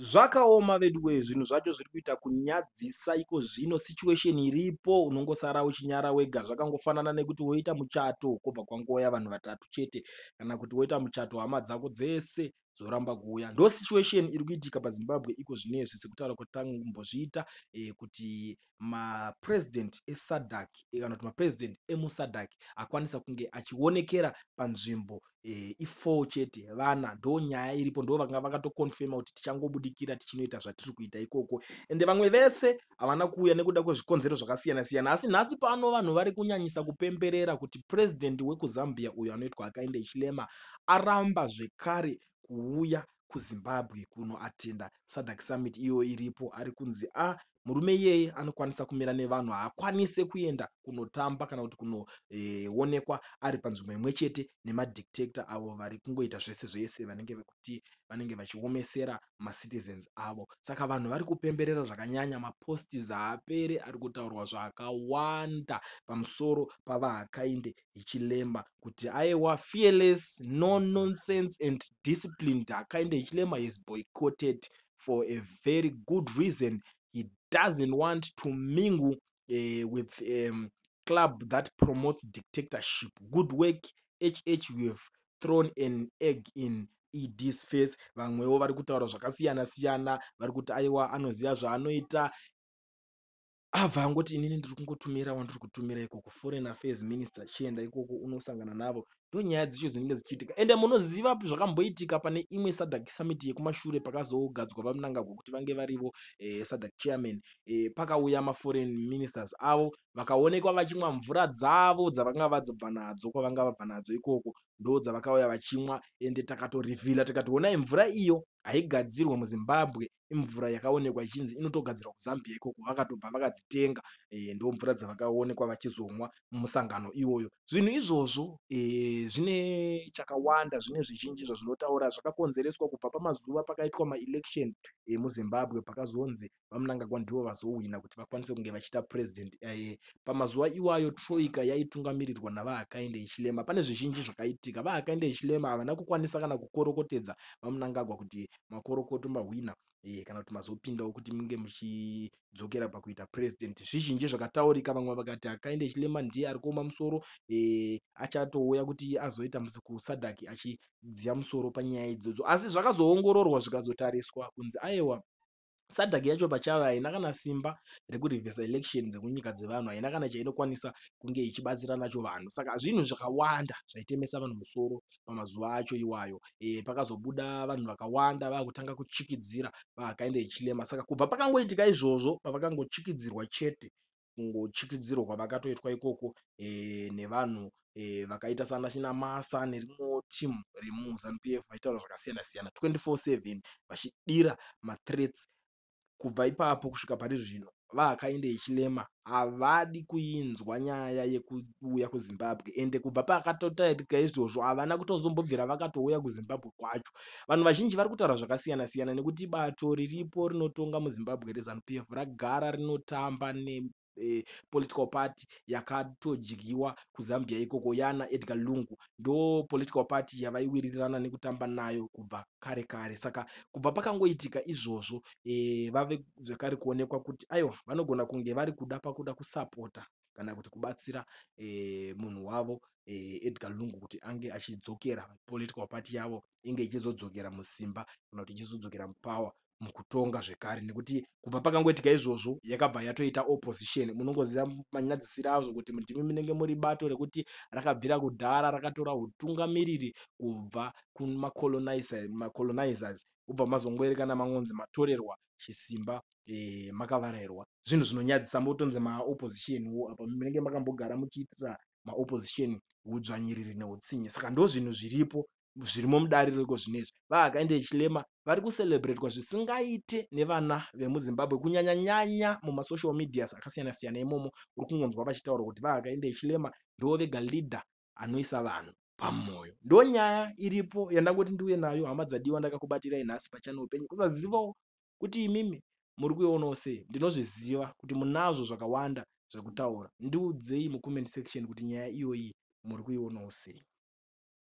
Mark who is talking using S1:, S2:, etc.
S1: Zvakaoma veduwee, zvinhu zvacho zviri kuita kunyadzisa iko zvino. Situation iripo, unongosara uchinyara wega. Zvakangofanana nekuti woita muchato kwobva kwangouya vanhu vatatu chete, kana kuti woita muchato hama dzako dzese dzoramba kuuya. Ndo situation iri kuitika paZimbabwe iko zvinezvi, sekutaura kwatambozviita kuti mapresident eSADC kana kuti mapresident emuSADC akwanisa kunge achionekera panzvimbo i4 chete, vana. Ndo nyaya iripo, ndo vanga vakatoconfirma kuti tichangobudikira tichinoita zvatiri kuita ikoko, ende vamwe vese havana kuuya nekuda kwezvikonzero zvakasiyana siyana. Asi nhasi pano vanhu vari kunyanyisa kupemberera kuti president wekuZambia uyo anoitwa Hakainde Hichilema aramba zvekare kuuya kuZimbabwe kunoatenda SADC summit iyo iripo. Ari kunzi a murume iyeye anokwanisa kumira nevanhu, haakwanise kuenda kunotamba kana kuti kunoonekwa ari panzvimbo imwe chete nemadictator avo vari kungoita zvese zvese vanenge vekuti vanenge vachiomesera macitizens avo. Saka vanhu vari kupemberera zvakanyanya, maposts haapere ari kutaurwa zvakawanda pamusoro pavaHakainde Hichilema kuti aiwa, fearless, no nonsense and disciplined Hakainde Hichilema is boycotted for a very good reason. He doesn't want to mingle with club that promotes dictatorship. Good work, HH, you have thrown an egg in ED's face. Vamwewo vari kutaura zvakasiyana siyana, vari kuti aiwa, anoziva zvaanoita. Abva angoti, "Inini ndiri kungotumira wandiri kutumira ikoko, foreign affairs minister, chienda ikoko unosangana navo." Ndo nyaya dzicho dzinenge dzichiitika. Ende munoziva zvakamboitika pane imwe SADC summit yekumashure, pakazogadzwa vaMnangagwa kuti vange varivo SADC chairman, pakauya maforeign ministers avo, vakaonekwa vachimwa mvura dzavo dzavanga vabva nadzo kwavanga vabva nadzo ikoko. Ndo dzavakauya vachimwa, ende takatorivhila tikati, "Onai, mvura iyo haigadzirwe muZimbabwe, imvura yakaonekwa ichinzi inotogadzirwa kuZambia ikoko." Vakatobva vakadzitenga, ndo mvura dzavakaonekwa vachizomwa mumusangano iwoyo. Zvinhu izvozvo zvine chakawanda, zvine zvizhinji zvazvinotaura, zvakakonzereswa kubva pamazuva pakaitwa maelection emuZimbabwe, pakazonzi vaMnangagwa ndivo vazohwina kuti vakwanise kunge vachiita president. Pamazuva iwayo troika yaitungamirirwa navaHakainde Hichilema. Pane zvizhinji zvakaitika. VaHakainde Hichilema havana kukwanisa kana kukorokotedza vaMnangagwa kuti makorokoto, mahwina, kana kuti mazopindawo kuti munge muchidzokera pakuita president. Zvizhinji zvakataurika, vamwe vakati Hakainde Hichilema ndiye ari kuoma musoro, achatouya kuti azoita kuSADC achidziya musoro panyaya idzodzo. Asi zvakazoongororwa, zvikazotariswa kunzi aiwa, SADC yacho pachayo haina kana simba rekurivhesa election dzekunyika dzevanhu, haina kana chainokwanisa kunge ichibatsira nacho vanhu. Saka zvinhu zvakawanda zvaitemesa vanhu musoro pamazuva acho iwayo. Pakazobuda vanhu vakawanda vaakutanga kuchikidzira vaHakainde Hichilema. Saka kubva pakangoitika izvozvo, pavakangochikidzirwa chete, kungochikidzirwa kwavakatoitwa ikoko nevanhu vakaita sana Chinamasa nerimwewo timu remuZANU PF, vachitaura zvakasiyana siyana 24/7, vachidira mathreats, kubva ipapo kusvika pari zvino vaHakainde Hichilema havadi kuinzwa nyaya yekuuya kuZimbabwe. Ende kubva pakatotaurika izvozvo, havana kutozombobvira vakatouya kuZimbabwe kwacho. Vanhu vazhinji vari kutaura zvakasiyana siyana nekuti bato riripo rinotonga muZimbabwe reZANU PF ragara rinotamba ne political party yakatodyiwa kuZambia ikoko yana Edgar Lungu. Ndo political party yavaiwirirana nekutamba nayo kubva kare kare. Saka kubva pakangoitika izvozvo, vave zvekare kuonekwa kuti aiwa, vanogona kunge vari kuda pakuda kusapota kana kuti kubatsira munhu wavo Edgar Lungu kuti ange achidzokera, political party yavo inge ichizodzokera musimba kana kuti ichizodzokera mupower, mukutonga zvekare. Nekuti kubva pakangoitika izvozvo, yakabva yatoita opposition. Munongoziva manyadzisiro azvo kuti ndimi munenge muri bato rekuti rakabvira kudhara rakatora utungamiriri kubva kumacolonizers, kubva mazongoerekana mangonzi matorerwa chisimba, makavarayirwa. Zvinhu zvinonyadzisa, motonzi maopposition wo, apa munenge makambogara muchiitira maopposition udzvanyiriri neutsinye. Saka ndo zvinhu zviripo, zvirimo mudariro iko zvinezvi. VaHakainde Hichilema vari kucelebratwa zvisingaite nevana vemuZimbabwe, kunyanya nyanya mumasocial medias akasiyana siyana imomo. Uri kungonzwa vachitaura kuti vaHakainde Hichilema ndo vega leader anoisa vanhu pamwoyo. Ndo nyaya iripo yandangoti ndiuye nayo, hama dzadiwa, ndakakubatirai nhasi pachannel penyu. Kusazivawo kuti imimi muri kuionawo sei. Ndinozviziva kuti munazvo zvakawanda zvekutaura. Ndiudzei mucomment section kuti nyaya iyoyi muri kuionawo sei.